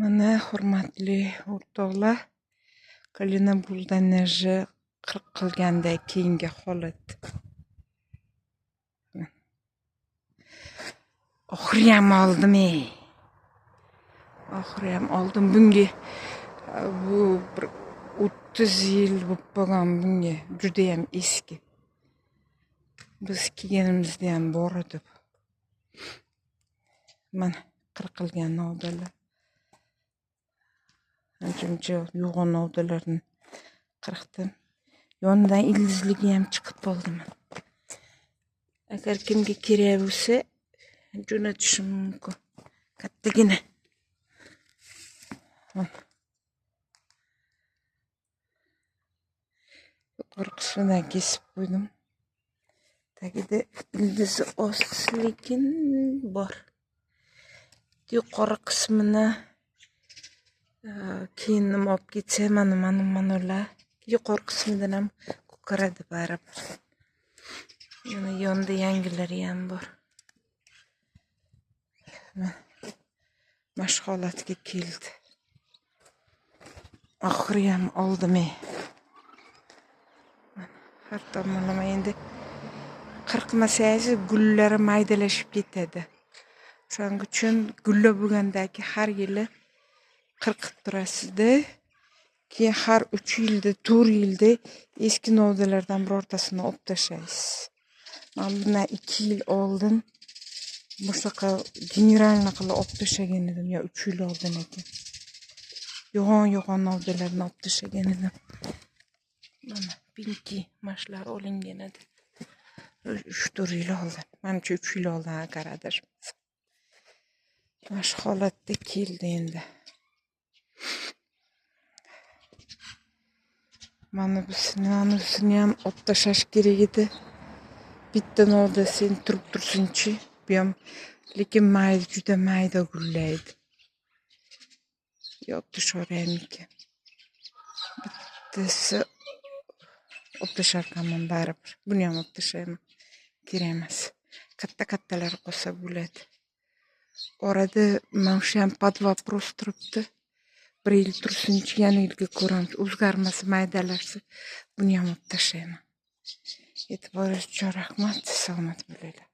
Mana, hurmatli o'rtoqlar, Kalina buldaniji qirqilgandan keyingi holat. Oxiriyam oldim ey. Oxiriyam oldim bunga. Bu bir 30 yil bo'lib qolgan bunga. Judayam eski. Biz kelganimizda ham bor edi. Mana qirqilgan novdalar. Ancha-muncha yo'g'on novdalarni qirqdim. Yonidan ildizligi ham chiqib qoldi mana. Agar kimga kerak bo'lsa, jo'natishim mumkin. Kattagina. Yuqori qismidan kesib qo'ydim. Tagida ildizi oz, lekin bor. Yuqori qismini keyin nima olib ketsa, mana mana yuqori qismidan ham ko'karadi baribir. Mana yonida yangilari ham bor. Mana shu holatga keldi. Oxiri ham oldim. Har tomonlama endi qirqmasangiz gullari maydalashib ketadi. Shuning uchun gullab bo'lgandagi har yili qirqib turasizda. Keyin har 3 yilda, 4 yilda eski novdalardan birortasini olib tashlaysiz. Men bundan 2 yil oldin shunaqa generalni qilib olib tashlagan edim, yo 3 yil oldin ekan. Yo'g'on-yo'g'on novdalarni olib tashlagan edim. Mana pinki mashlar olingan edi. 3-4 yil oldin. Menimcha 3 yil oldin agar adashmasam. Mana shu holatda keldi endi. Mana busini ham olib tashlash kerak edi. Bitta novda sen turib tursinchi, bu ham lekin mayda, juda mayda gullaydi. Yo'q, tashlamaymikan. Bittasi olib tashlarkanman baribir. Buni ham olib tashlayman. Kerak emas. Katta-kattalar qolsa bo'ladi. Orada mana shu ham под вопрос turibdi. Bir yil tursinchi, yana yilga ko'ramiz. O'zgarmasa, maydalashsa, buni ham olib tashlayman. E'tiboringiz uchun rahmat. Salomat bo'linglar.